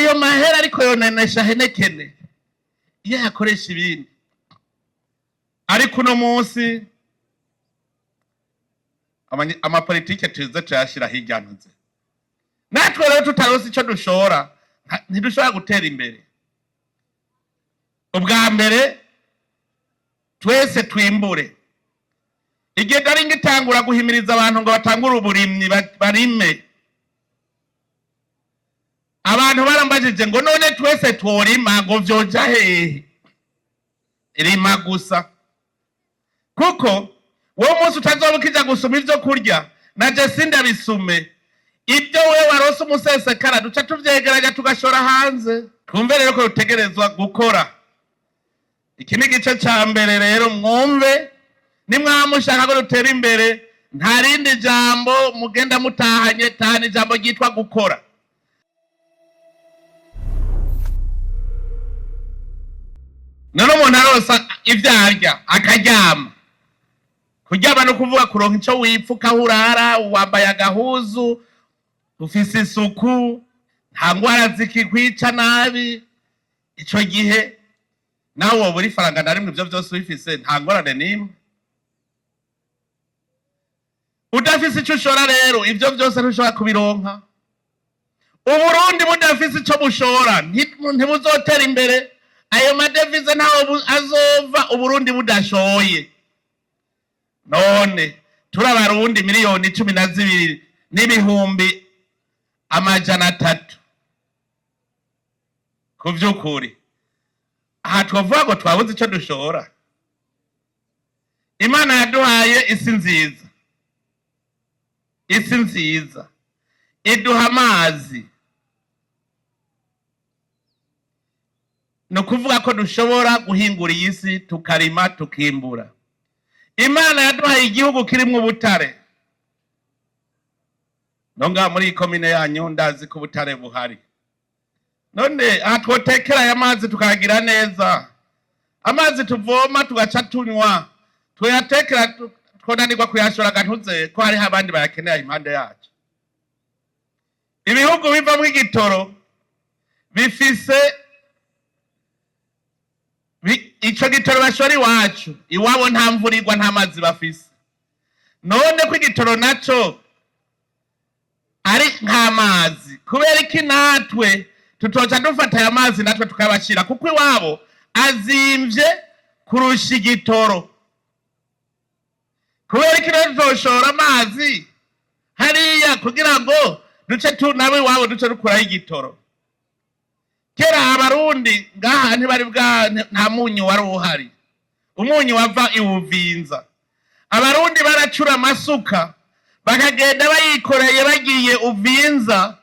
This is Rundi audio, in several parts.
Ayo mahera ariko yonenesha Heineken iyo yakoresha ibindi. Ariko uno munsi amapolitike tuze tuyashira hirya ntuze. Natwe rero tutaronse ico dushora, ntidushobora gutera imbere. Ubwa mbere twese twimbure. Igihe nari ngitangura guhimiriza abantu ngo batangure uburimyi, barime, abantu barambajije ngo: "None twese tworima, ngo vyoja hehe?" Rima gusa, kuko wowe umunsi utazoba ukija gusuma ivyo kurya, naje sindabisume, ibyo wewe warose umusesekara duca tuvyegeranya tugashora hanze. Twumve rero ko dutegerezwa gukora. Iki ni igice ca mbere. Rero mwumve, nimwamushaka ko dutera imbere, nta rindi jambo mugenda mutahanye, tahana ijambo ryitwa gukora. None umuntu aronsa ivyo arya, akaryama. Kuryama ni ukuvuga kuronka ico wipfuka aho urara, wambaye agahuzu, ufise isuku, nta ngwara zikikwica nabi. Ico gihe nawe wobura ifaranga na rimwe, ivyo vyose ubifise, nta ngorane n'imwe. Udafise ico ushora rero, ivyo vyose ntushobora kubironka. Uburundi budafise ico bushora ntibuzotera imbere. Ayo madevize ntaho azova Uburundi budashoye. None turi Abarundi 12,300,000, ku vy'ukuri aha twovuga ngo twabuze ico dushora? Imana yaduhaye isi nziza, isi nziza, iduha amazi. Ni ukuvuga ko dushobora guhingura iyi si, tukarima, tukimbura. Imana yaduhaye igihugu kirimwo ubutare. No ngaha muri iyi komine yanyu ndazi ko ubutare buhari. None aha twotekera aya mazi tukayagira neza, amazi tuvoma tugaca tunywa, tuyatekera, twonanirwa kuyashora agatuze ko hariho abandi bayakeneye impande yacu? Ibihugu bivamwo igitoro bifise ico gitoro bashora iwacu, iwabo nta mvura igwa, nta mazi bafise. None ko igitoro naco ari nk'amazi, kubera iki natwe tutoca dufata aya mazi natwe tukabashira? Kuko iwabo azimvye kurusha igitoro. Kubera iki rero tutoshora amazi hariya kugira ngo duce tu nabo iwabo duce dukuraho igitoro? Kera Abarundi ngaha ntibari bwa, nta munyu wari uhari, umunyu wava iwuvinza. Abarundi baracura amasuka, bakagenda bayikoreye bagiye Uvinza,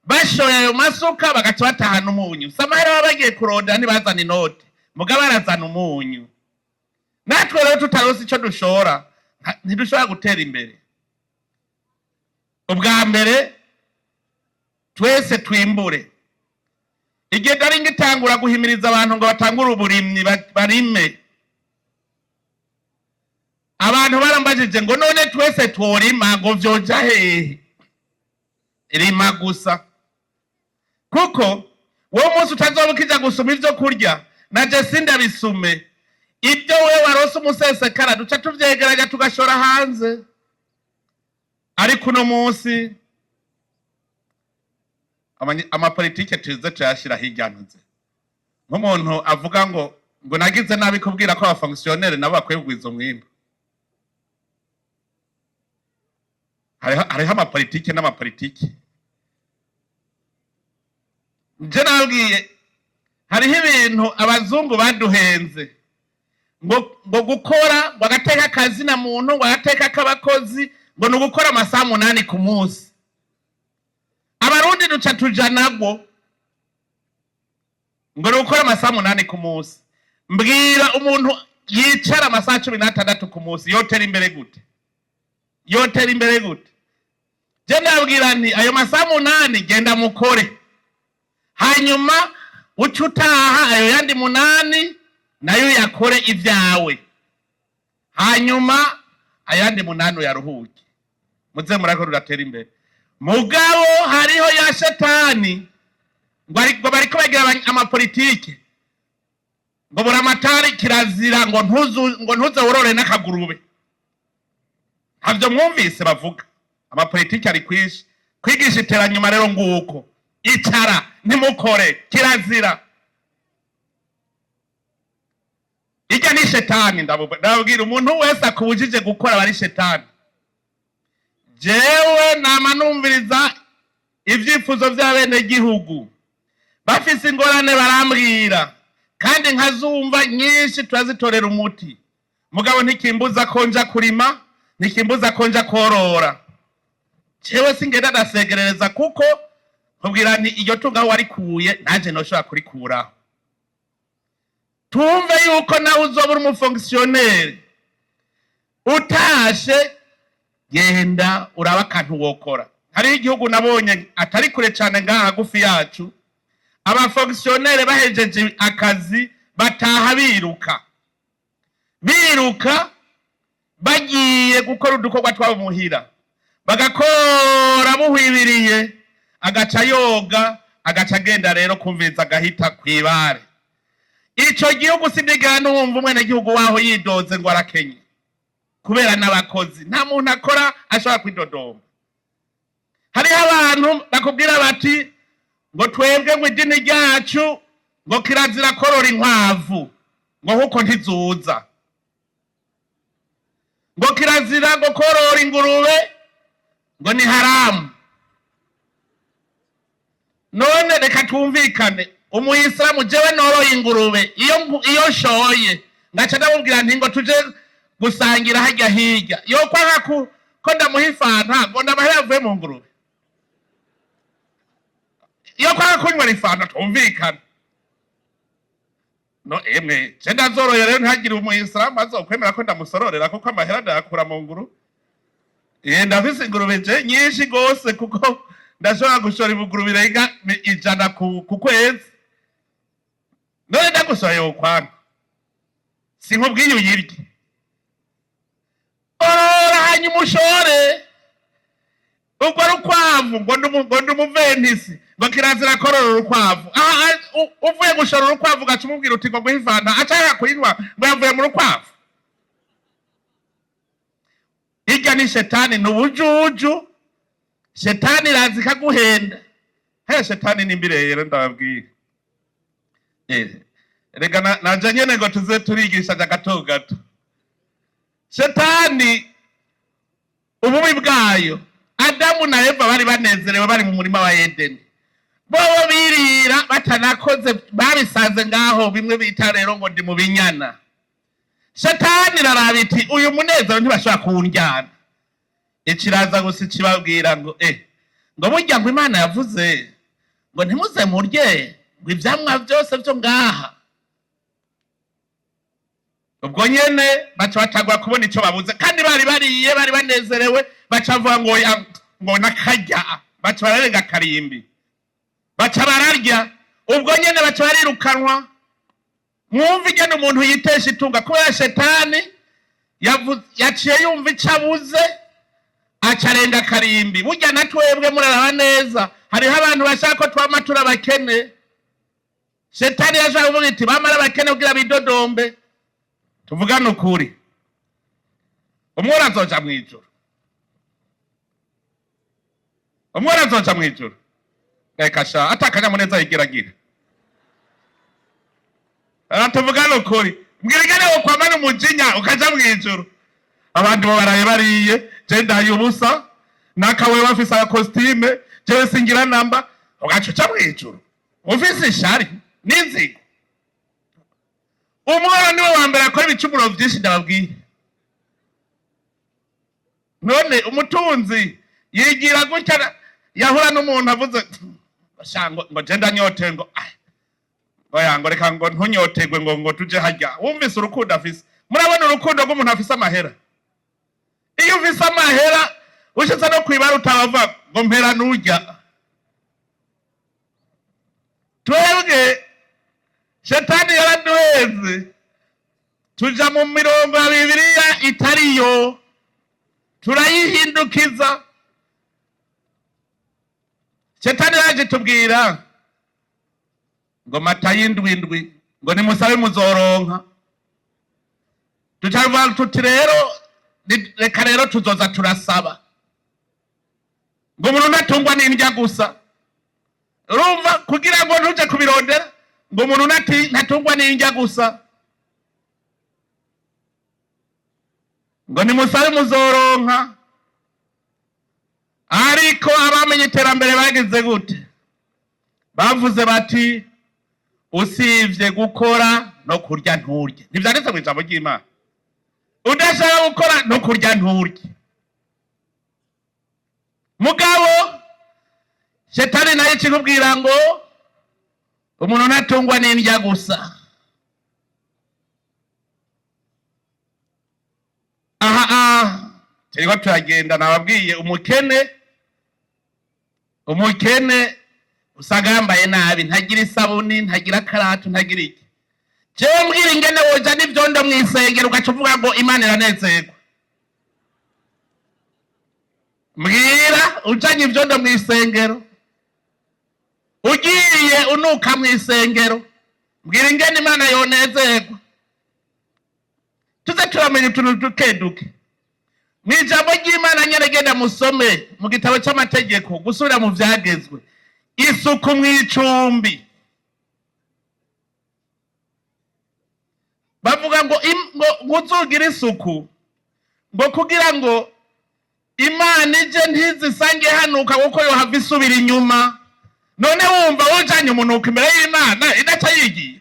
bashoye ayo masuka, bagaca batahana umunyu. Si amahera baba bagiye kurondera, ntibazana inote, mugabo barazana umunyu. Natwe rero tutaronse ico dushora, ntidushobora gutera imbere. Ubwa mbere twese twimbure. Igihe nari ngitangura guhimiriza abantu ngo batangure uburimyi, barime, abantu barambajije ngo: "None twese tworima, ngo vyoja hehe?" Rima gusa, kuko wowe umunsi utazoba ukija gusuma ivyo kurya, naje sindabisume, ibyo wewe warose umusesekara duca tuvyegeranya tugashora hanze. Ariko uno munsi amapolitike tuze tuyashira hirya ntuze. Nk'umuntu avuga ngo nagize nabi kubwira ko abafonctionnaire nabo bakwiye kugwiza umwimbu. Hariho amapolitike n'amapolitike. Nje nabwiye, hariho ibintu abazungu baduhenze ngo gukora, ngo agateka kazina muntu, ngo agateka k'abakozi, ngo ni ugukora amasaha 8 ku munsi. Abarundi duca tuja nabwo ngo ni ugukora amasaha 8 ku munsi. Mbwira, umuntu yicara amasaha 16 ku munsi yotera imbere gute? Yotera imbere gute? Je ndabwira nti: "Ayo masaha 8 genda mukore, hanyuma uce utaha, ayo yandi 8 nayo yakore ibyawe, hanyuma ayandi 8 uyaruhuke." Muze murako ruratera imbere. Mugabo hariho ya shetani Ngo bariko bagira amapolitike, ngo buramatari kirazira ngo ntuze worore n'akagurube. Ntabyo mwumvise bavuga? Amapolitiki ari kwishi kwigisha iteranyuma. Rero nguko icara ntimukore, kirazira. Irya ni shetani. Ndababwira, umuntu wese akubujije gukora aba ari shetani. Jewe nama numviriza ibyifuzo by'abenegihugu. Bafise ingorane barambwira, kandi nkazumva nyinshi, turazitorera umuti. Mugabo ntikimbuza ko nja kurima, ntikimbuza ko nja korora. Jewe singenda ndasegerereza, kuko nkubwira nti iryo tunga aho warikuye nanje noshobora kurikuraho. Tumve yuko nawe uzoba uri umufonctionnaire, utashe genda uraba akantu wokora. Hariho igihugu nabonye atari kure cyane ngaha hagufi yacu, abafonctionnaire bahejeje akazi bataha biruka biruka, bagiye gukora udukorwa twabo muhira, bagakora buhwibiriye, agaca yoga, agaca agenda rero kumviriza agahita kw'ibare. Ico gihugu sindigera numva umwenegihugu waho yidoze ngo arakenye, kubera n'abakozi nta muntu akora ashobora kwidodomba. Hariho abantu bakubwira bati ngo twebwe ngo idini ryacu ngo kirazira korora inkwavu, ngo kuko ntizuza, ngo kirazira ngo korora ingurube, ngo ni haramu. None reka twumvikane, umuyisilamu, jewe noroye ingurube, iyo nshoye ngaca ndamubwira nti ngo tuje gusangira hajya hirya, yokwanka ko ndamuha ifanta ngo ndamahera yavuye mu ngurube? Iyo kwanga kunywera ifanta? Twumvikane. No emwe, je ndazoroye rero, ntihagire umuyisilamu azokwemera ko ndamusororera, kuko amahera ndayakura mu ngurube. Ndafise ingurube je nyinshi gose, kuko ndashobora gushora ibuguru birenga 100 ku kwezi. None ndagushoye wokwanga? Sinkubwiye uyirye? Orora hanyuma ushore urwo rukwavu. Ngo ndi umuventisi, ngo kirazira korora urukwavu. Aha, uvuye gushora urukwavu ugaca umubwira uti ngo nguhe ifanta, aca kuyinywa ngo yavuye mu rukwavu. Hirya ni shetani, ni ubujuju. Shetani iraza ikaguhenda. He, shetani ni mbi rero, ndababwira. Rega naje nyene ngo tuze turigisha gato gato. Shetani ububi bwayo, Adamu na Eva bari banezerewe, bari mu murima wa Edeni, bobo birira batanakoze, babisanze ngaho, bimwe bita rero ngo ndi mu binyana. Shetani iraraba iti uyu munezero ntibashobora kuwundyana. Ikiraza gusa ikibabwira ngo ngo burya ngo Imana yavuze ngo ntimuze murye ngo ivyamwa byose vyo ngaha. Ubwo nyene baca batagwa kubona ico babuze, kandi bari bariye, bari banezerewe. Baca bavuga ngo oya, ngo nakarya, baca bararenga karimbi, baca bararya. Ubwo nyene baca barirukanwa. Mwumva ingene umuntu yitesha itunga kubera shetani yaciye yumva ico abuze, acarenga karimbi. Burya na twebwe muraraba neza, hariho abantu bashaka ko twama turi abakene. Shetani yashaka kuvuga iti bamara abakene kugira bidodombe. Tuvugane ukuri, umworo azoja mw'ijuru? Umworo azoja mw'ijuru? Reka sha, ata akanyamuneza yigeragira. Tuvugane ukuri, mbwira ingene wokwamana umujinya ukaja mw'ijuru. Abandi bo baraye bariye, je ndaye ubusa, nakawe bafise agakositime, jewe singira namba, ugaca uca mw'ijuru ufise ishari n'inzigo. Umwana niwe wa mbere akora ibicumuro vyinshi, ndababwiye. None umutunzi yigira gutya, yahura n'umuntu avuze sha ngo je ndanyotewe, ngo ah, oya, ngo reka, ngo ntunyotegwe, ngo tuje harya. Wumvise urukundo afise? Murabona urukundo rw'umuntu afise amahera? Iyo ufise amahera, ushitse no kwibara utava ngo mpera nurya. Twebwe shetani yaraduheze, tuja mu mirongo ya Bibiliya itariyo, turayihindukiza. Shetani yaje tubwira Ngo Matayo 7:7, ngo nimusabe muzoronka. Tucavuga tuti rero reka rero tuzoza turasaba. Ngo umuntu ntatungwa n'indya gusa. Urumva, kugira ngo ntuje kubirondera, ngo umuntu ntatungwa n'indya gusa. Ngo nimusabe muzoronka. Ariko abamenye iterambere bagize gute? Bavuze bati usivye gukora no kurya nturye. Ntivyanditse mw'ijambo ry'Imana? Udashaka gukora no kurya nturye. Mugabo shetani nayo ikikubwira ngo umuntu ntatungwa n'indya gusa. Aha aha turiko turagenda, nababwiye umukene, umukene usanga yambaye nabi, ntagira isabuni, ntagira akarato, ntagira iki. Jewe mbwira ingene woja n'ivyondo mw'isengero ugaca uvuga ngo Imana iranezerwa. Mbwira ujanye ivyondo mw'isengero, ugiye unuka mw'isengero, mbwira ingene Imana yonezerwa. Tuze turamenya utuntu duke duke mw'ijambo ry'Imana nyene. Genda musome mu gitabo c'amategeko, gusubira mu vyagezwe, isuku mw'icumbi. Bavuga ngo ngo uzogira isuku, ngo kugira ngo Imana ije ntizisange hanuka, kuko yohava isubira inyuma. None wumva wujanye umunuko imbere y'Imana idaca yigira?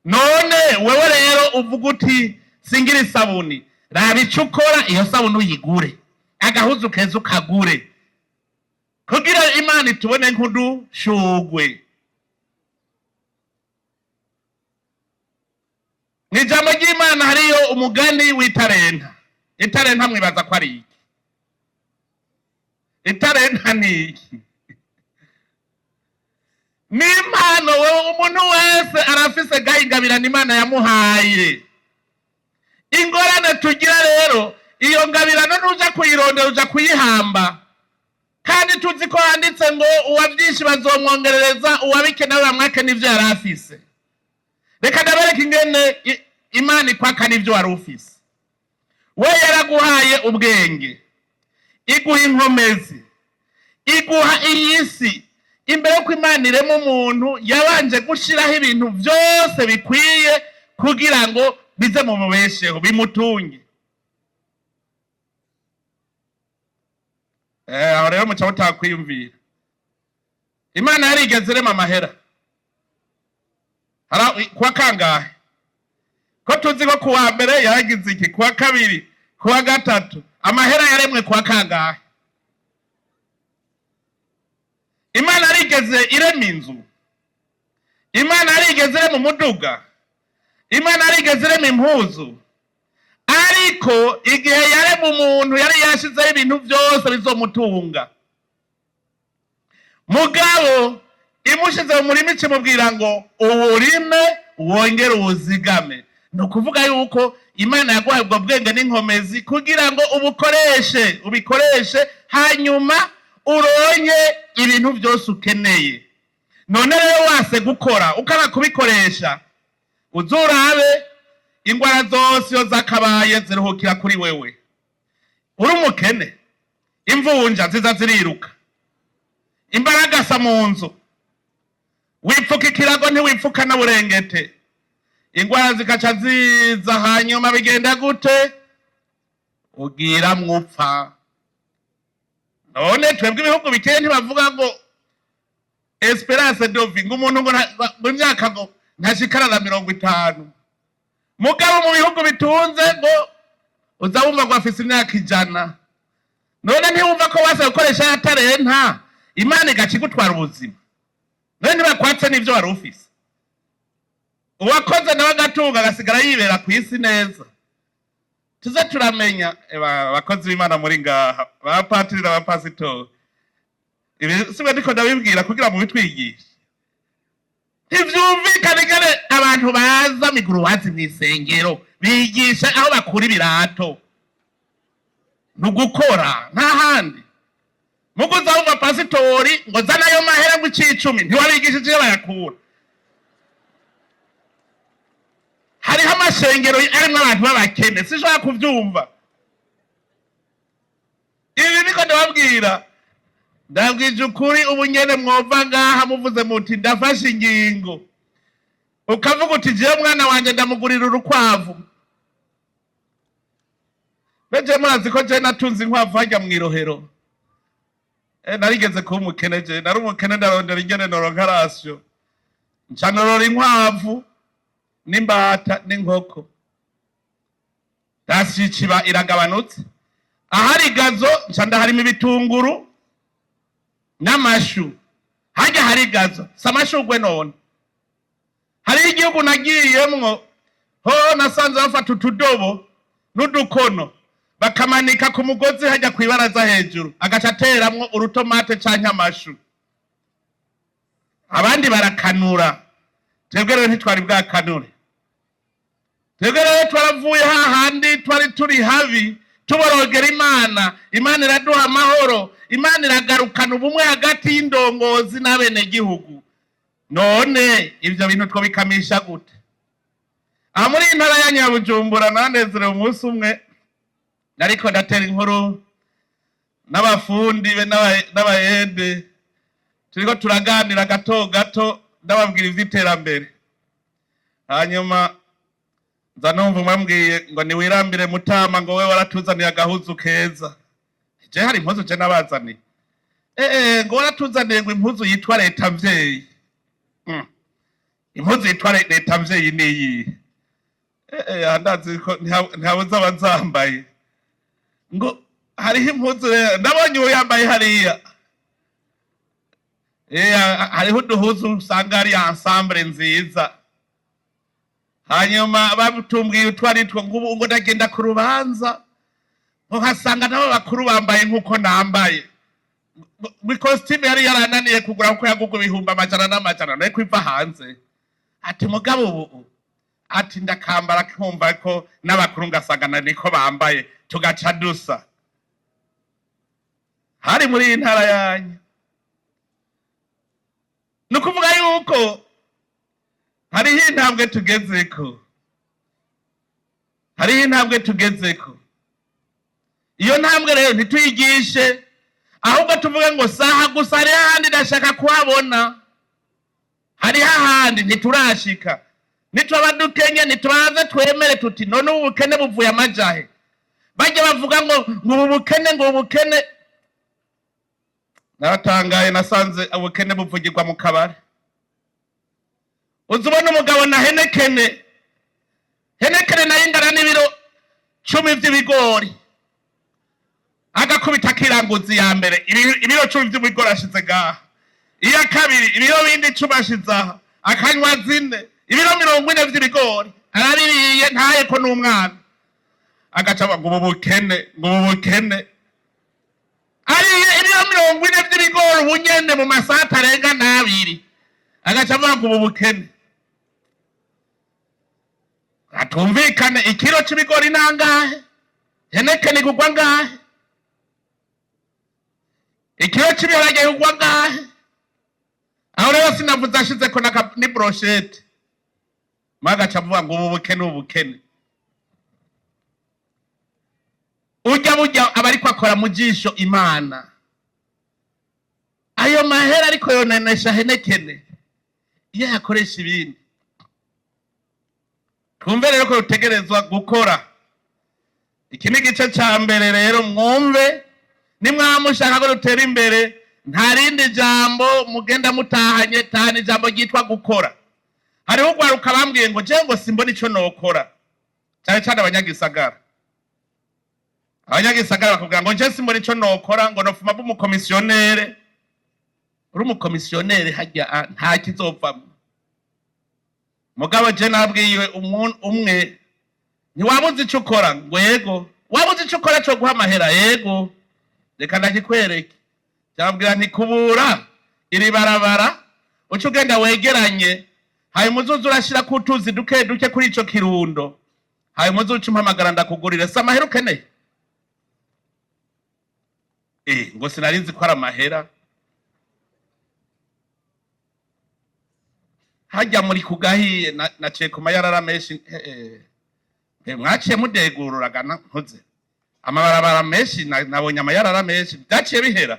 None wewe rero uvuga uti singira isabuni, raba ico ukora, iyo sabuni uyigure, agahuzu keza ukagure, kugira Imana itubone nk'udushugwe. Mw'ijambo ry'Imana hariyo umugani w'itarenta. Itarenta mwibaza ko ari iki? Itarenta ni iki? Ni impano. Wewe umuntu wese arafise gahingabirana Imana yamuhaye. Ingorane tugira rero, iyo ngabirano ntuja kuyirondera, uja kuyihamba. Kandi tuzi ko handitse ngo uwa byinshi bazomwongerereza, uwabike nawe bamwake n'ivyo yari afise. Reka ndabereke ingene Imana ikwaka n'ivyo wari ufise. We yaraguhaye ubwenge, iguha inkomezi, iguha iyi si. Imbere yuko Imana irema umuntu, yabanje gushiraho ibintu byose bikwiye kugira ngo bize mu mubesheho, bimutunge. Aho rero muca mutakwiyumvira. Imana yarigeze irema amahera? Kuwa kangahe? Ko tuzi ko kuwa mbere yaragize iki, kuwa kabiri, kuwa gatatu, amahera yaremwe kuwa kangahe? Imana yarigeze irema inzu? Imana yarigeze irema umuduga? Imana yarigeze irema impuzu? Ariko igihe yarema umuntu yari yashizeho ibintu byose bizomutunga. Mugabo imushize mu murima ikimubwira ngo uwurime wongere uwuzigame. Ni ukuvuga yuko Imana yaguhaye ubwo bwenge n'inkomezi kugira ngo ubukoreshe, ubikoreshe, hanyuma uronke ibintu byose ukeneye. None rero wase gukora ukaba kubikoresha, uzurabe ingwara zose iyo zakabaye ziruhukira kuri wewe. Uri umukene, imvunja ziza ziriruka, imbaragasa mu nzu, wipfuka ikirago ntiwipfuka na burengete, ingwara zikaca ziza. Hanyuma bigenda gute? Ugira mwupfa. None twebwe ibihugu bikeye ntibavuga ngo espérance de vie, ngo umuntu ngo mu myaka ngo ntashikana na 50. Mugabo mu bihugu bitunze ngo uza wumva ngo afise imyaka 100. None ntiwumva ko wase gukoresha ya tarenta, Imana igaca igutwara ubuzima? None ntibakwatse n'ivyo wari ufise? Uwakoze nawe agatunga agasigara yibera ku isi neza. Tuze turamenya abakozi b'Imana muri ngaha, abapatiri n'abapasitori, ibi sibwo ndiko ndabibwira kugira mubitwigishe. Ntivyumvikane ingene abantu baza miguruwazi mw'isengero bigisha aho bakura ibirato. Ni ugukora, nta handi. Muguza wumva pasiteri Abapasitori ngo zana ayo mahera ngo icicumi, ntiwabigishije iyo bayakura. Hariho amashengero arimwo abantu b'abakene, sinshobora kuvyumva. Ibi niko ndababwira, ndabwije ukuri. Ubu nyene mwova ngaha muvuze muti ndafashe ingingo, ukavuga uti jewe mwana wanje ndamugurira urukwavu. Beje murazi ko je natunze inkwavu harya mw'irohero. Narigeze kuba umukene, je nari umukene, ndarondera ingene noronka ration, nca norora inkwavu n'imbata n'inkoko. Ration iciba iragabanutse, ahari gazon nca ndaharima ibitunguru n'amashu. Harya hari gazon, si amashurwe. None hariho igihugu nagiyemwo ho nasanze bafata utudobo n'udukono bakamanika ku mugozi hajya kwibaraza hejuru, agaca ateramwo urutomate canke amashu, abandi barakanura. Twebwe rero ntitwari bwakanure. Twebwe rero twaravuye hahandi twari turi habi, tuborogera Imana. Imana iraduha amahoro, Imana iragarukana ubumwe hagati y'indongozi n'abenegihugu. None ivyo bintu twobikamisha gute aha muri iyi ntara ya Nyabujumbura? Nanezerewe umunsi umwe nariko ndatera inkuru n'abafundi be n'abayede, turiko turaganira gato gato, ndababwira ivy'iterambere. Hanyuma nza numva umwe ambwiye ngo niwirambire mutama, ngo we waratuzaniye agahuzu keza. Je hari impuzu je nabazaniye? Ngo waratuzaniye ngo impuzu yitwa leta mvyeyi. Impuzu yitwa leta mvyeyi niyihe? Ndazi ko ntihabuze abazambaye. Ngo hariho impuzu rero, ndabonye uwo yambaye hariya. Hariho uduhuzu usanga ari ensemble nziza. Hanyuma batumbwiye utwo ari two, ngo ubu ngo ndagenda ku rubanza ngo nkasanga nabo bakuru bambaye nk'uko nambaye. Ngo ikositimu yari yarananiye kugura kuko yagugwa ibihumbi amajana n'amajana, nayo kwiva hanze. Ati mugabo ubu, ati ndakambara kumva ko n'abakuru ngasanga niko bambaye, tugaca dusa. Hari muri iyi ntara yanyu. Ni ukuvuga yuko hariho intambwe tugezeko, hariho intambwe tugezeko. Iyo ntambwe rero ntituyigishe, ahubwo tuvuge ngo saha gusa, hariho ahandi ndashaka kuhabona, hariho ahandi ntiturashika. Nitwaba dukenye, ntitubanze twemere tuti none ubu bukene buvuye amajahe? Bajya bavuga ngo ubu bukene, ngo ubu bukene. Naratangaye, nasanze ubukene buvugirwa mu kabari. Uzi ubona umugabo na Heineken, Heineken nayo ingana n'ibiro 10 vy'ibigori, agakubita akiranguzi ya mbere, ibiro 10 vy'ibigori ashize ngaha, iya kabiri ibiro bindi 10 ashize aha, akanywa zine, ibiro 40 vy'ibigori arabiriye, ntayeko n'umwana. Agaca avuga ngo ubu bukene, ngo ubu bukene. Ariye ibiro 40 vy'ibigori ubunyene mu masaha atarenga n'abiri, agaca avuga ngo ubu bukene. Atumvikane, ikiro c'ibigori nangahe? Heineken igugwa ngahe? Ikiro c'ibiharage kigugwa ngahe? Aho rero sinavuze ashizeko ni brochette, magaca avuga ngo ubu bukene, ubu bukene. Ujya burya aba ariko akora mu jisho Imana. Ayo mahera ariko yonenesha Heineken iyo yakoresha ibindi. Twumve rero ko rutegerezwa gukora. Iki ni igice ca mbere. Rero mwumve, nimwamushaka ko dutera imbere, nta rindi jambo mugenda mutahanye, tahana ijambo ryitwa gukora. Hariho ugwaruka bambwiye ngo jewe ngo simbona ico nokora, cyane cyane abanyagisagara. Abanyagisagara bakubwira ngo nje simbona ico nokora, ngo nofuma mba umukomisiyonere. Uri umukomisiyonere harya nta kizovamwo. Mugabo je nabwiwe umwe, ntiwabuze ico ukora? Ngo yego. Wabuze ico ukora co guha amahera? Yego, reka ndakikwereke. Cyabwira nti kubura iri barabara, uca ugenda wegeranye, hanyuma uzuza urashirako utuzi duke duke kuri ico kirundo, hanyuma uzuca umpamagara ndakugurire. Si amahera ukeneye? Ngo sinari nzi ko ari amahera. Hajya muri kugahiye na ku mayarara menshi, mwaciye mudegururaga ntuze amabarabara menshi, nabonye amayarara menshi byaciye bihera.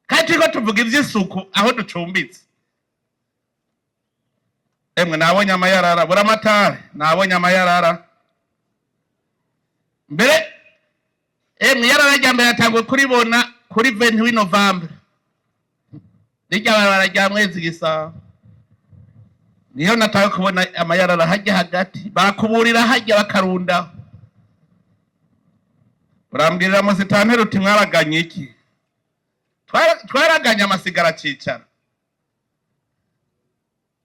Kandi turiko tuvuga ivy'isuku aho ducumbitse. Emwe, nabonye amayarara buramatari, nabonye amayarara mbere. Emwe, yarara rya mbere yatanguye kuribona kuri 28 novembre, rirya barabara rya Mwezi Gisabo, niyo natawe kubona amayarara hajya hagati, bakuburira hajya bakarundaho. Urambwirira musitanteri uti mwaraganye iki? Twaraganye amasigara cicara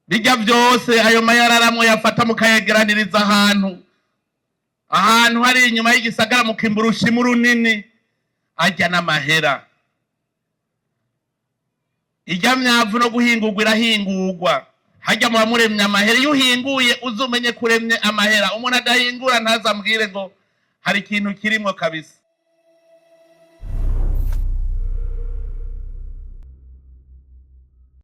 bijya byose. Ayo mayarara yafata mukayegeraniriza ahantu hari inyuma y'igisagara, mukimba urushimu runini, ajya n'amahera. Ijya myavu no guhingurwa irahingurwa, hajya muba muremye amahera. Iyo uhinguye uzumenye kuremye amahera. Umuntu adahingura ntazambwire ngo hari ikintu kirimo kabisa.